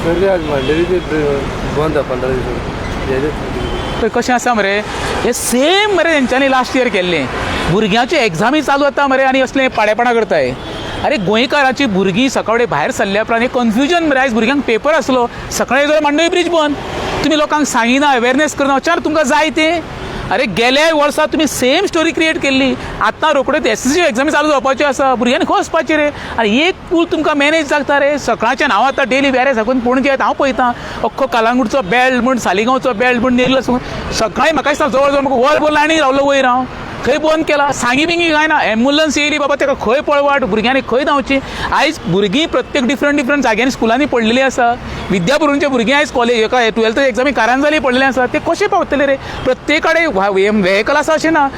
तरी आज मांडवी बंद आहा 15 दीस हेजेच. पळय कशें आसा मरे, हे सेम मरे तेंच्यांनी लास्ट इयर केल्लें. भुरग्यांच्यो एग्जामी चालू जाता मरे आनी असलें पाडेपणां करताय. अरे, गोंयकाराची भुरगीं सकाळी भायर सरल्या उपरांत हे कन्फ्युजन मरे. आयज भुरग्यांक पेपर आसलो, सकाळी जाल्यार मांडवी ब्रीज बंद. तुमी लोकांक सांगिना, अवेरनेस करना, अचार तुमकां जाय तें. अरे, गेल्या वर्सा तुमी सेम स्टोरी क्रिएट केल्ली. आतां रोखड्योच एसएससी एग्जामी चालू जावपाच्यो आसा. भुरग्यांनी खंय वचपाचें रे? आनी एक पूल तुमकां मॅनेज जाता रे? सकाळच्यान हांव आतां डेली वेऱ्या साकून पणजे येता, हांव पळयतां अख्खो कलांगूटचो बेल्ट म्हूण, सालिगांवचो बेल्ट म्हूण, नेरला सकाळी म्हाका दिसता जवळ जवळ म्हाका वर भर लायनी रावलो वयर हांव. खंय बंद केला सांगी बिंगी काय ना. एम्बुलन्स येयली बाबा, ताका खंय पळवाट? भुरग्यांनी खंय धांवची? आयज भुरगीं प्रत्येक डिफरंट डिफरंट जाग्यांनी स्कुलांनी पडलेली आसा. विद्याभुवनचे भुरगीं आयज कॉलेज एका 12th एग्जामी कारांजाली पडलेले आसा. ते कशे पावतले रे? प्रत्येक कडेन वेहिकल आसा अशें ना.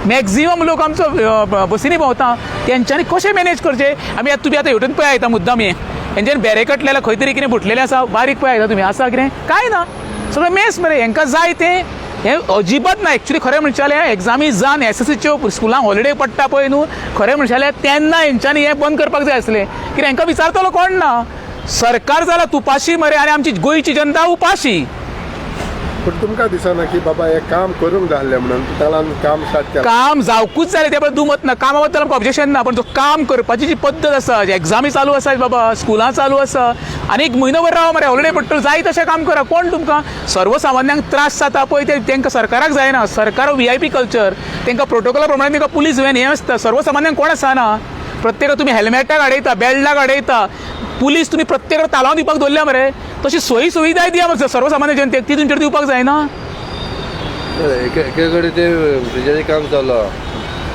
मॅक्झिमम लोक आमचो बसींनी भोंवता. तेंच्यांनी कशें मॅनेज करचें आमी आतां? तुमी आतां हेवटेन पळय येता मुद्दाम हें हेंच्यानी बॅरेकटलेल्या खंय तरी कितें फुटलेलें आसा बारीक. पळय येता तुमी, आसा कितें? कांय ना, सगळें मेस मरे. हेंकां जाय तें. हें अजिबात ना. एक्चुली खरें म्हणचें जाल्यार एग्जामी जावन एसएससीच्यो स्कुलांक हॉलिडे पडटा पळय न्हू, खरें म्हणचें जाल्यार तेन्ना हेंच्यांनी हें बंद करपाक जाय आसलें. कित्याक हेंकां विचारतलो कोण ना. सरकार जालां तुपाशी मरे आनी आमची गोंयची जनता उपाशी. पूण तुमकां दिसना की बाबा हें काम करूंक जाय आसलें म्हणून ताका काम स्टार्ट केलां? काम जावकूच जाय, ते दुमत ना. कामा बद्दल आमकां ऑब्जेक्शन ना, पण जो काम करपाची जी पद्दत आसा, एग्जामी चालू आसा बाबा, स्कुलां चालू आसा आनी एक म्हयनो भर राव मरे, हॉलिडे पडटलो, जाय तशें काम करा. कोण तुमकां? सर्वसामान्यांक त्रास जाता पळय ते तांकां सरकाराक जायना. सरकार व्हीआयपी कल्चर, तांकां प्रोटोकॉला प्रमाणे तांकां पुलीस व्हॅन हें आसता. सर्वसामान्यांक कोण आसना. प्रत्येक तुमी हेल्मेटाक अडयता, बेल्टाक अडयता. पुलीस तुमी प्रत्येक तालांव दिवपाक दवरल्या मरे. तशी सोयी सुविधाय दिया मरे सर्वसामान्य जनतेक. ती तुमचेर दिवपाक जायना? एके एके कडेन ते ब्रिजाचें काम चालू आहा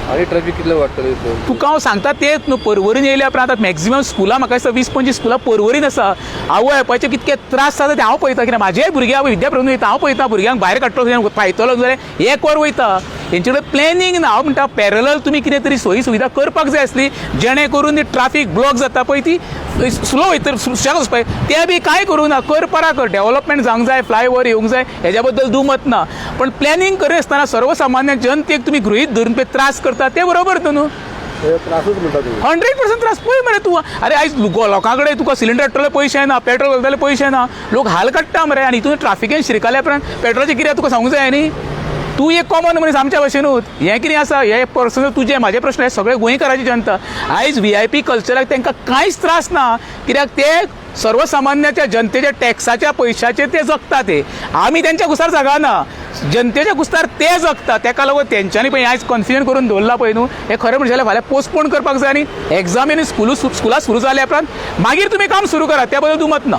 आनी ट्रॅफिक कितलें वाडटलें तितून? तुका हांव सांगता तेच न्हू. परवरीन येयल्या उपरांत आतां मॅक्झिमम स्कुलां, म्हाका दिसता 20-25 स्कुलां परवरीन आसा. आवय बापायचे कितके त्रास जाता ते हांव पळयता. कित्याक म्हाजेय भुरगे हांव विद्याप्रभून वयता, हांव पळयता भुरग्यांक भायर काडटलो, पायतलो जाल्यार एक वर वयता. हेंचे कडेन प्लॅनिंग ना. हांव म्हणटा, पॅरलल तुमी कितें तरी सोयी सुविधा करपाक जाय आसली, जेणे करून ती ट्राफीक ब्लॉक जाता पळय ती स्लो वयता, सुशेगाद वचपाक. तें बी कांय करूं ना. कर परा कर, डेव्हलपमेंट जावंक जाय, फ्लायओवर येवंक जाय, हेज्या बद्दल दुमत ना, पण प्लॅनिंग करिनासतना सर्वसामान्य जनतेक तुमी गृहीत धरून पळय त्रास करता ते बरोबर न्हू? हे त्रासूच म्हणटा तुमी? 100% त्रास. पळय मरे तूं, अरे, आयज लोकां कडेन तुका सिलिंडर हाडटले पयशे ना, पेट्रोल घालतले पयशे ना, लोक हाल काडटा मरे. आनी हितून ट्राफिकेन शिरकाल्या उपरांत पेट्रोलाचें कितें तुका सांगूंक जाय न्ही? तूं एक कॉमन मनीस आमच्या भशेनूच. हें कितें आसा, हे पर्सनल तुजें म्हाजे प्रश्न, हे सगळे गोंयकाराची जनता. आयज व्हीआयपी कल्चराक तांकां कांयच त्रास ना, कित्याक ते सर्वसामान्याच्या जनतेच्या टॅक्साच्या पयशाचेर ते जगता. ते आमी तेंच्या कुसार जगाना, जनतेच्या कुस्तार ते जगता. तेका लागून तेंच्यांनी पळय आयज कन्फ्युजन करून दवरलां पळय न्हू, हें खरें म्हणचें जाल्यार फाल्यां पोस्टपोन करपाक जाय आनी एग्जामी आनी स्कुलां सुरू जाल्या उपरांत मागीर तुमी काम सुरू करा, त्या बद्दल दुमत ना.